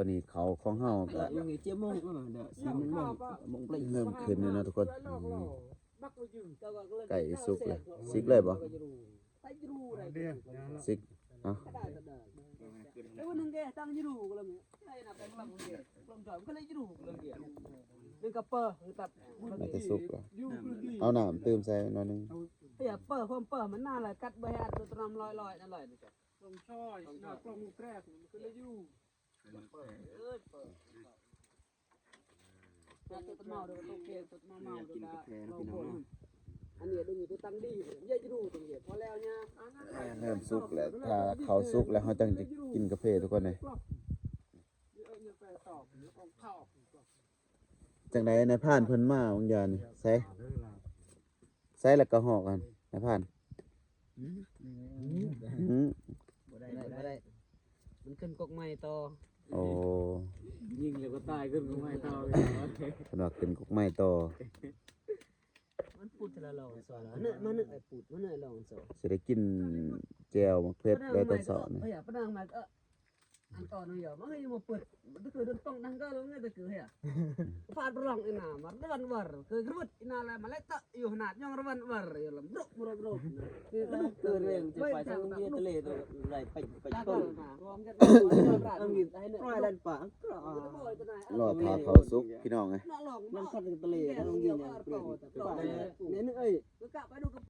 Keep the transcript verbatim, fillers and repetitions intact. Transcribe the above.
อนนี้เขาของเฮาก็ ยังไงเจ็ดโมงก็เด้อสี่โมงโมงโมงเปล่ง เริ่มขึ้นแล้วนะทุกคนอืม ใกล้สุกแล้ว สิกเลยบ่ สิก เอ้า Ewa nang ge tang jiru kalau nge. Ai na peng lam ge. Belum tahu kalau jiru kalau ge. Nang kapa nang tap. น่าจะสุกแล้ว เอาน้ำเติมใส่หน่อยหนึง Ya pa pam pa mana lah kat bayar tu teram loi loi na loi ni. Belum soi na belum krek kalau jiru. Nah, tu temau dah tu ke tu temau mau dah. Ani ada ni tu tang di. Dia jiru tu dia. Kalau nya เริ่มสุกแล้ว ถ้าเขาสุกแล้วเฮาจังจะกินกาแฟทุกคนเลย จังได๋นายพรานเพิ่นมาบางอย่างนี่ ใส่ ใส่แล้วก็หอกกันนายพราน บ่ได้บ่ได้ มันขึ้นกกใหม่ต่อ โอ้ ยิงแล้วก็ตายขึ้นก็ไม่เท่า เพิ่นว่าขึ้นกกไม้ต่อ มันพูดทีละลองสอนเนอะมันเนอะไอ้พูดมันเนอะลองสอน สิได้กินแจ่วหมากเผ็ดได้ตอนเช้านี่ เฮ้ยปะนางมาเอออันต่อนึงเดี๋ยวมันก็ยังมาเปิดมันก็คือโดนต้องนั่งก็แล้วเนี่ยแต่คือเฮ้ยฟาดร้องไอ้หน้ามาวันวันคือรุดไอ้หน้าอะไรมาเล่นเตะอยู่ขนาดย่องระวันวันอยู่ลำรุกรุกรุกคือก็ดู เกิดเรื่องจะไปทางเวียดทะเลตัวไรไปไป ตา ต้น หน้าร้องกันร้องกันให้เนอะ ร้อยดันปาก รอถ้าเขาสุกพี่น้องเอ้ย เนอะลอง มัน เนาะ พัดทะเลต้องยิงเนี่ย เนี่ยนึกเอ้ยก็กะไปดูกับ